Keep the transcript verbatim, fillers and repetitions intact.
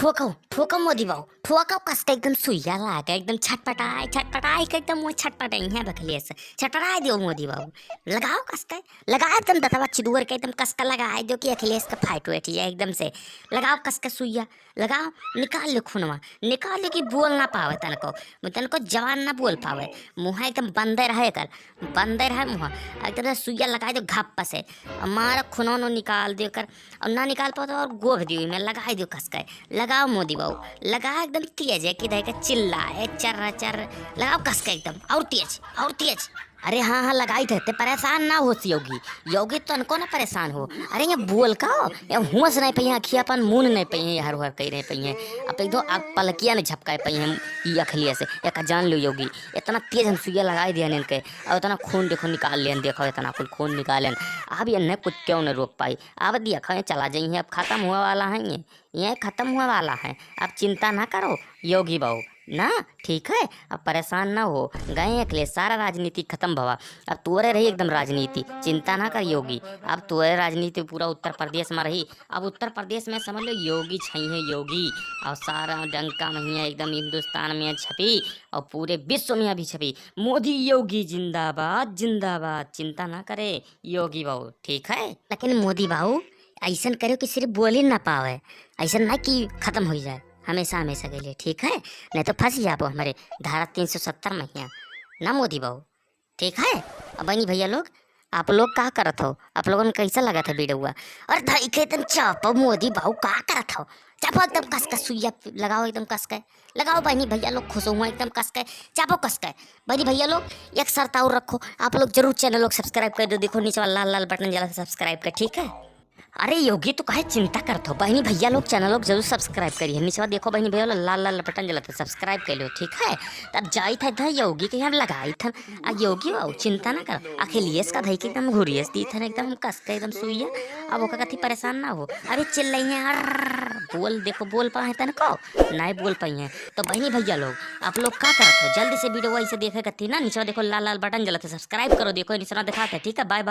ठोको, ठोको मोदी बाबू, ठोको कस के एकदम सुइया लागे, एकदम छटपटाए, छटपटाए के एकदम वो छटपटाई है बखले से। छटपटाए दियो मोदी बाबू, लगाओ कस के, लगाओ एकदम दतवा चिदुअर के एकदम कस के लगाए दियो कि अखिलेश के फाइट उठ जाए एकदम से। लगाओ कस के सुइया, लगाओ, निकाल लो खूनवा, निकाल लो कि बोल ना पावे तनको, तनको जवान ना बोल पावे। मुँह एकदम बंदे रहे कर, बंदे रहे मुँह, एकदम से सुइया लगाए दियो घप्प से, और मारा खूनवा नो निकाल दियो कर, और ना निकाल पाओ तो और गोभ दियो में लगाए दियो कस के, लगाओ मोदी बाबू, लगाओ एकदम तेज है कि दे के चिल्लाए चर्र चर्र, लगाओ कस के एकदम और तेज, और तेज। अरे हाँ, हाँ, लगाई थे, ते परेशान ना होस योगी, योगी तनको ना परेशान हो। अरे ये बोल का हो, ये हुआस नहीं पइहे, अखिया अपन मुन नहीं पइहे, हर हर कही नहीं पइहे, अब एकदम आग पलकिया नहीं झपकाए पइहे, ये अखिलिया से, एक जान लो योगी, इतना तेज हम सुइया लगाई दिया इनके, और इतना खून देखो निकाल लेन, देखो इतना कुल खून निकालन। अब ये नहीं कुछ क्यों नहीं रोक पाई, अब देखो ये चला जाइए, अब खत्म हुआ वाला है ये, ये खत्म हुआ वाला है, अब चिंता ना करो योगी बाबू, ना, ठीक है, अब परेशान ना हो, गए अखिलेश, सारा राजनीति खत्म भवा, अब तोरे रही एकदम राजनीति, चिंता ना कर योगी, अब तोरे राजनीति पूरा उत्तर प्रदेश में रही। अब उत्तर प्रदेश में समझ लो योगी छई है योगी, और सारा डंका में हियाँ एकदम हिंदुस्तान में छपी और पूरे विश्व में भी छपी, मोदी योगी जिंदाबाद जिंदाबाद, चिंता ना करे योगी बाबू, ठीक है। लेकिन मोदी बाबू ऐसन करो कि सिर्फ बोल ही ना पावे, ऐसन ना कि खत्म हो जाए हमेशा हमेशा के लिए, ठीक है, नहीं तो फंस जाबो हमारे धारा तीन सौ सत्तर में हियाँ ना मोदी बाबू, ठीक है। अब बहनी भैया लोग, आप लोग का करत हो, आप लोगन कैसा लगा था वीडियो? और धई के एकदम चापो मोदी बाबू, का करत हो, चापो एकदम कस के सुइया लगाओ, एकदम कस के लगाओ बहनी भैया लोग, खुश हुआ एकदम कस के, चापो कस के। बहनी भैया लोग, एक शर्त और रखो, आप लोग जरूर चैनल लोग सब्सक्राइब कर दो, देखो नीचे वाला लाल लाल बटन जला था सब्सक्राइब का, ठीक है। अरे योगी तो काहे चिंता करत हो, बहनी भैया लोग चैनल लोग जरूर सब्सक्राइब करिए, नीचे देखो बहनी भैया लोग लाल लाल बटन जला था सब्सक्राइब कर लो, ठीक है। तब जाई था इधर योगी के यहाँ लगाई था, आ योगी बाबू चिंता ना कर, अखिलेश का धई के एकदम घुरियस दी था एकदम कस के एकदम सुइया। अब ओका कथी परेशान ना हो, अरे चिल्लाई है, अर्र, बोल देखो बोल पाए तनको, नहीं बोल पाई हैं। तो बहनी भैया लोग, आप लोग का करत हो, जल्दी से वीडियो ऐसे देखे कथी ना, नीचे देखो लाल लाल बटन जलत है, सब्सक्राइब करो, देखो नीचे दिखाते, ठीक है, बाय बाय।